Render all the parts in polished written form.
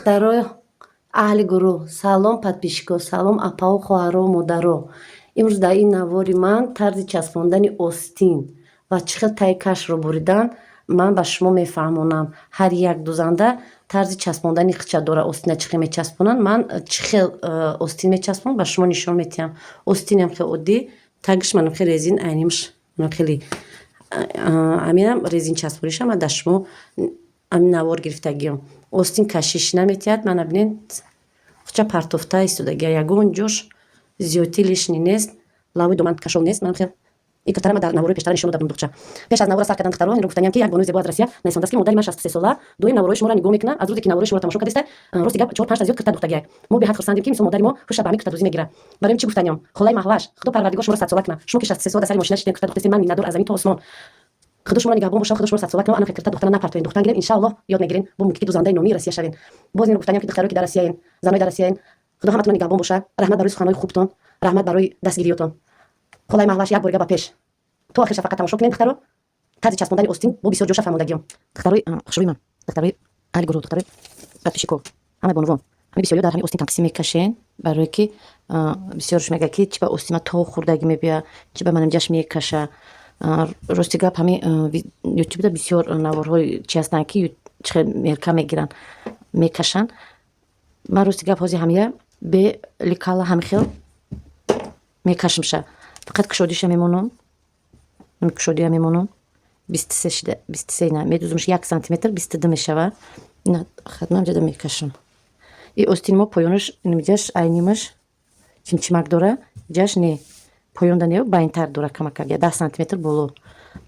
Духтаро, аҳли гурӯҳ, салом, подписчико, салом, апао, хоҳаро, модаро. Имрӯз дар ин навори ман тарзи часпондани остин ва чӣ хел таи кашро буридан ман ба шумо мефаҳмонам. Ҳар як дузанда тарзи часпондани хича дора. Остина чӣ хел мечаспонанд, ман чӣ хел остин мечаспонам, ба шумо нишон метиҳам. Остинам хел оддӣ, тагиш манам хел резин, айнимш манам хеле аминам резин часпониша ман дар шумо ҳамин навор гирифтагиам. Остин кашиш наметиҳад, мана бинед, хуча партофта истодагия, ягон ҷош зиёдтӣ лишний нест, лавои доман кашол нест. Манам хел ин киртара ман дар наворои пештара нишон дода будам. Духча, пеш аз навора сар кардан, духтаро, инро гуфтаниям, ки як бонуи зебо аз Россия нависондааст, ки модари ман 63 сола доим наворои шуморо нигоҳ мекунад. Аз рӯзе ки наворои шуморо тамошо кардиста, рости гап, чор панҷта зиёд кирта духтагиай. Мо беҳад хурсандем, ки мисол модари мо хуша ба ҳамин киртадӯзӣ мегирад. Барои чӣ гуфтаниям, холаи Маҳваш, Худо Парвардигор шуморо садсола кунад. Шумо ки 63 сола дар сари мошина шидем, кирта духтестем, ман миннатдор аз замин то осмон. Худо шуморо нигаҳбон бошад, Худо шуморо садсола кунад. Ана кирта духтана напартоен, духтан гирен, иншааллоҳ, ёд мегирен, бо мумкин ки дузандаи номии Россия шавен. Боз инро гуфтаниям, ки духтаро, ки дар Россияен, занои дар Россияен, Худо ҳаматонро нигаҳбон бошад. Раҳмат барои суханҳои хубтон, раҳмат барои дастгириётон. Холаи Маҳваш, як борига ба пеш. То охирша фақат тамошо кунед, духтаро, тарзи часпондани остин бо бисёр ҷоша фаҳмондагиём. Духтарои хушрӯи ман, духтарои аҳли гурӯҳ, духтарои подписчико, ҳамаи бонувон, ҳамин бисёриё дар ҳамин остин танқисӣ мекашен, барое ки бисёрш мегӯяд, ки чи ба остима то хурдагӣ мебиёяд, чи ба манам ҷаш мекаша. Рости гап, ҳамин Ютубда бисёр наворҳои чи ҳастанд, ки чӣ хел мерка мегиранд, мекашанд. Ман, рости гап, ҳозир ҳамия бе лекала ҳамин хел мекашимша, фақат кушодиша мемонам, кушодия мемонам. 23 шида, 23 на медузумш, 1 сантиметр, 22 мешава. Ина хатман ҷада мекашам. И остини мо поёнаш ҷаш айнимаш чимчимак дора, ҷаш не, поёнда не, байнтар дора, камакак 10 сантиметр боло.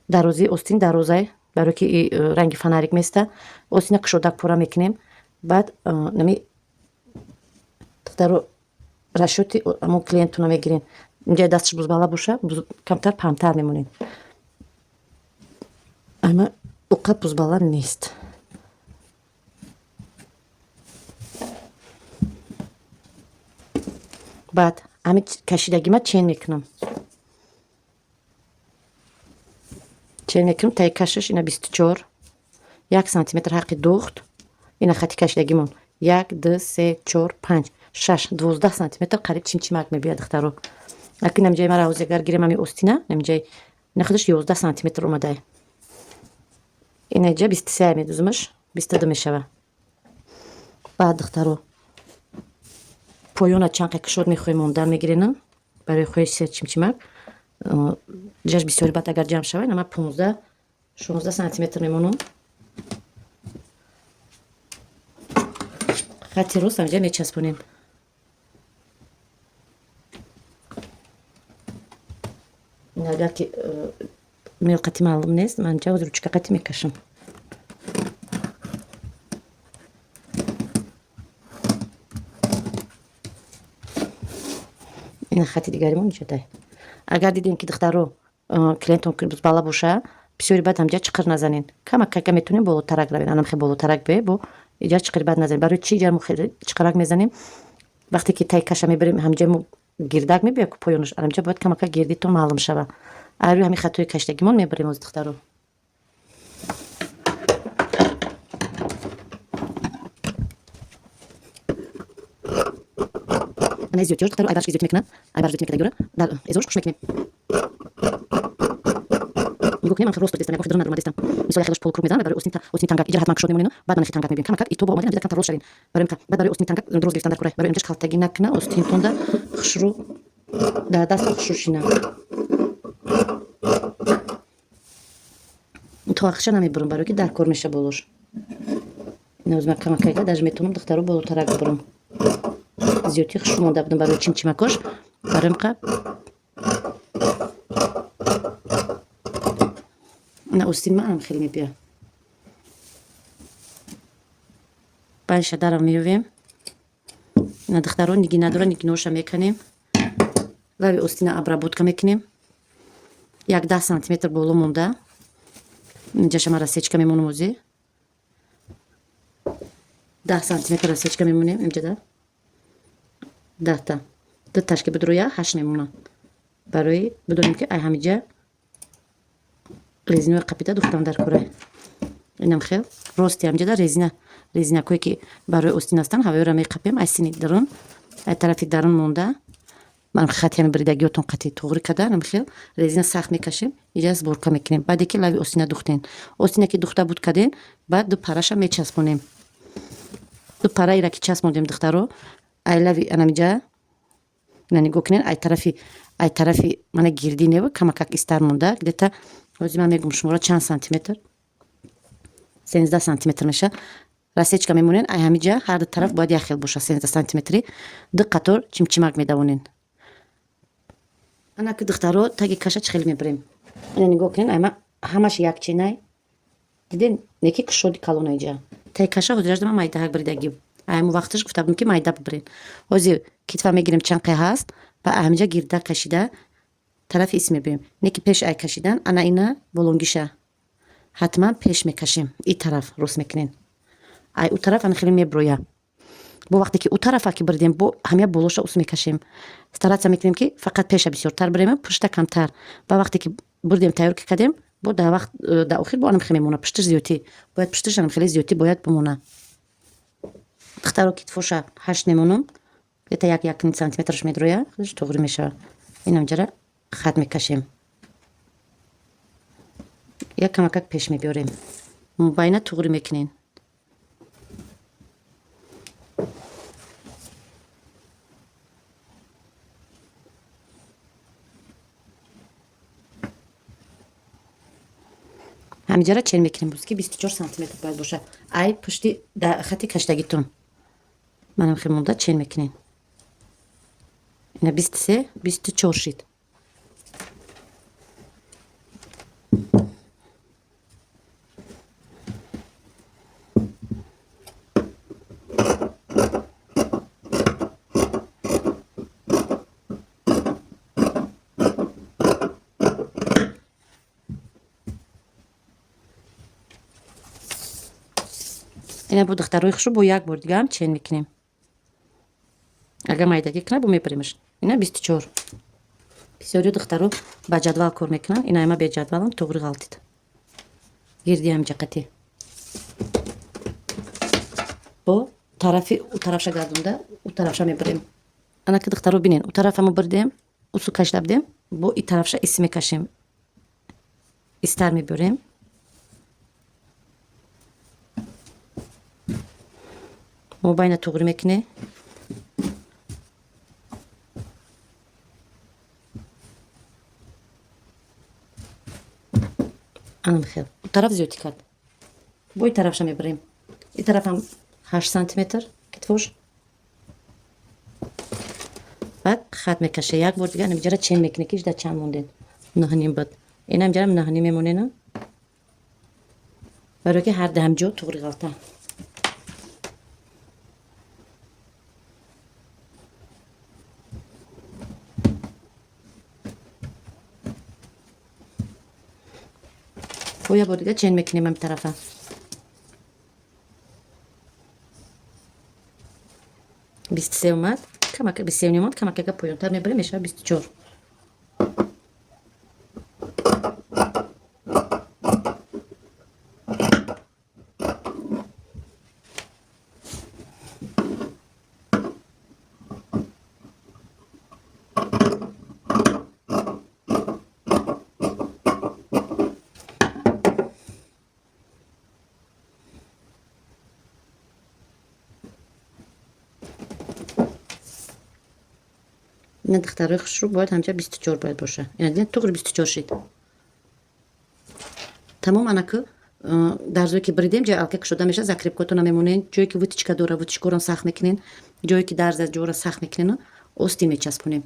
Дарозии остин дарозай, барое ки ранги фонарик места. Остина кушодак пора мекунем. Баъд нами, духтаро, расчёти ҳамон клиентуна мегирем. Инҷа дасташ бузбала боша, камтар паҳнтар мемонем, ама уқа бузбала нест. Баъд ҳамин кашидагима чен мекунам, чен мекунам. Таи кашаш ина 24, 1 сантиметр ҳаққи духт. Ина хати кашидагимон: як, ду, се, чор, панҷ, шаш, 12 сантиметр қариб чимчимак мебиёяд, духтаро. Акин намҷаи мара ҳозир агар гирем, ҳамин остина намҷаи ина худаш 11 сантиметр омадай. Инаҷа 23 медузумаш, 22 мешава. Баъд, духтаро, поёна чанд кушод мехоҳем мондан мегирена, барои хоҳиши чимчимак ҷаш бисёри. Баъд агар ҷамъ шава, ина 15, 16 сантиметр мемонам. Хати рост ҳамҷа мечаспонем. Агар ки мелқати маълум нест, ман ҷа ручка қати мекашам. Ина хати дигаримон ҷадай. Агар дидем, ки, духтаро, клиентон бала боша бисёри, баъд ҳамҷа чиқир назанен, камакака метонем болотарак равем. Анам хе болотарак бе, бо иҷа чиқири баъд назанем. Барои чи иҷа мо чиқирак мезанем? Вақте ки тай каша мебарем, ҳамҷа мо гирдак мебиёяд ку поёнаш, анамҷа бояд камака гирдитон маълум шава. Айрӯи ҳамин хатои кашидагимон мебарем оз, духтаро. Ана зиёдтиёш, духтаро, айбарш зиёд мекунад, айбарш зиёд мекунад, дар эзош хуш мекунем. Нигоҳ кунем, ман рост дестам, ягон хидро надорам дестам. Мисол, яхелаш полукруг мезанам барои остин, остини тангак. Иҷа ҳатман кушод мемонем, баъд ман хи тангак мебинем. Камакак ито бо омадем, ҳамҷа камтар рост шавем. Барои баъд барои остини тангак рост гирифтан дар курай. Барои инҷаш халтагӣ накуна, остинтонда хушрӯ дар даста хушрӯ шина. То ахша намебурам, барои ки дар кор меша болош. Инавз ман камакага даже метавонам, духтаро, болотарак бурам. Зиёдти хушрӯ монда будам барои чимчимакош. Барои қа ина остин маам хеле мебия. Байша дарам меёвем. Ина, духтаро, нигина дора, нигиноша меканем. Лави остина обработка мекунем. Як 10 сантиметр боло монда. Инҷаша ман рассечка мемонам ози. 10 сантиметр рассечка мемонем инҷада. 10-та. Ду ташки бидроя ҳашт мемонам. Барои бидонем, ки ай ҳамиҷа резинои қапида духтам дар курай. Инам хел рости ҳамҷода резина, резинакое ки барои остин ҳастанд, ҳавоёро меқапем аз сини дарун, аз тарафи дарун монда. Ман хати ҳами бридагиётон қати туғри карда, ҳам хел резина сахт мекашем, иҷа сборка мекунем. Баъде ки лави остина духтен, остина ки духта буд кардем, баъд ду параша мечаспонем. Ду пара ира ки часпондем, духтаро, ай лави анамиҷа ина нигоҳ кунед, ай тарафи мана гирдӣ нева, камакак истар монда, где-то ҳозир ман мегӯм шуморо чанд сантиметр, 13 сантиметр меша. Рассечка мемонен ай ҳамиҷа, ҳар ду тараф бояд як хел боша, 13 сантиметри. Ду қатор чимчимак медавонен. Ана ки, духтаро, таги каша чӣ хеле мебарем, ина нигоҳ кунед, айма ҳамаш якчинай, диден, неки кушоди калона иҷа. Таги каша ҳозирашда ман майдаҳак биридагӣ, айму вақташ гуфта будем, ки майда бибирен. Ҳозир китфа мегирем, чанд қай ҳаст, ва ҳамиҷа гирда кашида тарафи ис мебиёем. Неки пеш ай кашидан ана ина болонгиша ҳатман пеш мекашем, и тараф рост мекунем. Ай у тараф ана хеле меброя. Бо вақте ки у тарафа ки биридем, бо ҳамя болоша ус мекашем. Стараться мекунем, ки фақат пеша бисёртар бирем, пушта камтар. Ва вақте ки бурдем, тайёр ки кардем, бо дар вақт дар охир бо анам хеле мемона, пушташ зиёдтӣ бояд, пушташ анам хеле зиёдтӣ бояд бимона. Духтаро, китфоша 8 мемонам, где-то 1-1,5 сантиметраш медроя, худаш туғри мешавад. Инамҷара хат мекашем, як камакак пеш мебиёрем, мубайна туғри мекунем. Ҳамиҷара чен мекунем боз, ки 24 сантиметр бояд бошад ай пушти хати каштагитон. Манам хел монда чен мекунем, ина 23, 24 шид. Ина бо, духтарои хушу, бо як бор дигаам чен мекунем. Агар майдагӣ кунад, бо мебаремаш. Ина 24. Бисёриё, духтаро, ба ҷадвал кор мекунанд, ина ма беҷадвалам, туғри ғалтид, гирди ҳамҷақати. Бо тарафи у тарафша гардонда, у тарафша мебарем. Анаки, духтаро, бинен, у тарафамо бурдем, усу кашида будем, бо и тарафша ис мекашем, истар мебурем. Мобайна туғри мекунем. Анам хел у тараф зиёдтӣ кард, бо и тарафша мебарем. И тарафам 8 сантиметр китфош. Баъд хат мекаше, як бор дига анамиҷара чен мекуне, ки ижда чанд монден, 9,5 буд, инамҷарам 9,5 мемонена, барое ки ҳар даҳам ҷо туғри ғалта. Бо як бор дига чен мекунем ҳами тарафа. 23 омад, камака 23,5 омад, камакага поёнтар мебарем, мешавад 24. Ина, духтарои хушрӯ, бояд ҳамҷа 24 бояд боша. Ина дидем, туғри 24 шид. Тамом. Анаку дарзое ки бридем, ҷои алка кушода меша, закрепкотона мемонен, ҷое ки вытачка дора, вытачкорам сахт мекунен, ҷое ки дарз аз ҷора сахт мекунену остин мечаспонем.